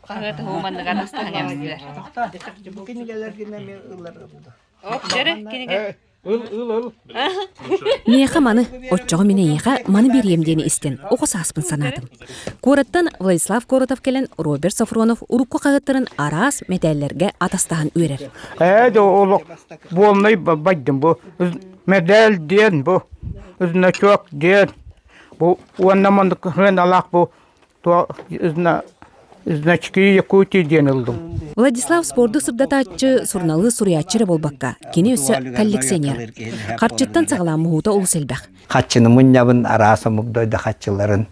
Хаһыаты манныгар астаһан эмстилэр. Оп, дьэрэ, кинигэ. Ыл, ыл, ыл. Миэхэ маны, оччоҕо мин эйиэхэ маны биэриэм диэни истэн, оҕо сааспын санаатым. Куораттан Владислав Коротов кэлэн Роберт Софронов урукку хаһыаттарын араас мэтээллэргэ атастаһан үөрэр. Ээ, олох буолнай байдым бу. Медаль диэн бу, значок диэн бу уонна маннык сыаналаах бу значки Якутии диэн ыллым. Владислав спорду сырдатааччы, суруналыыс суруйааччы эрэ буолбакка, кини өссө коллекционер. Харчыттан саҕалаан муһуута олус элбэх. Хаччыны мунньабын араас омук дойду хаччыларын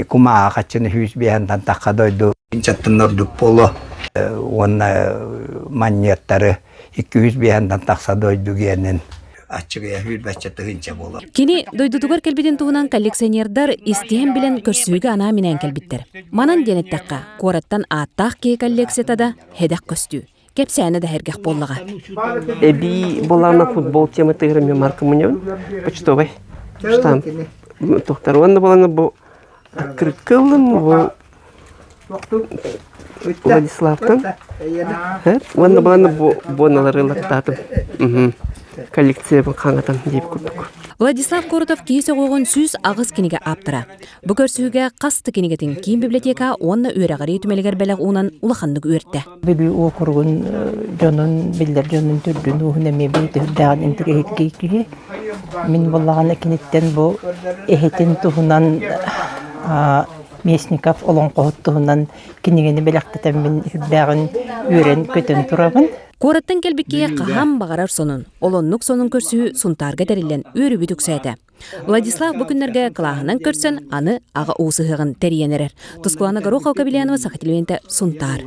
кумааҕы хаччыны сүүс биэһэнтэн тахха дойду инчаттан ордук буолуо уонна манньыаттары 205 тахса дойду гиэнин аччыгыйа сүүрбэччэ тыһыынча буолар. Кини дойдутугар кэлбитин туһунан коллекционердар истиһэн билэн көрсүһүүгэ анаан-минээн кэлбиттэр. Манан диэн эттэххэ, куораттан ааттаах киһи коллекцията да сэдэх көстүү. Кэпсээнэ да сэргэх буоллаҕа. Эбии буолаана футбол тематыгар эмиэ марка мунньабын. Почтовай. Штамп. Тохтор. Уонна буолаана бу Открытка ыллым бу Владиславтан. Уонна баланы бу буоналары ылаттаатым. Коллекциябын хаҥатан диэбит курдук. Владислав Коротов киһи сөҕүөҕүн 108 кинигэ ааптара. Бу көрсүһүүгэ хас да кинигэтин киин библиотека уонна үөрэҕирии түмэлигэр бэлэх уунан улаханнык үөртэ. Бүлүү уокуругун дьонун, биллэр дьонун төрдүн ууһун эмиэ бэйэтэ үрдээҕин интэриэһиргиир киһи. Мин буоллаҕына киниттэн бу эһэтин туһунан Местников олоҥхоһут туһунан кинигэни бэлэхтэтэммин үрдээҕин үөрэн-көтөн турабын. Куораттан кэлбит киһи хаһан баҕарар сонун, ол оннук сонун көрсүһүү Сунтаарга тэриллэн үөрүүбүт үксээтэ. Владислав бу күннэргэ кылааһынан көрсөн, аны аҕа уус ыһыаҕын тэрийэн эрэр. Тускулана Горохова-Кобельянова, Саха телевидениетэ, Сунтаар.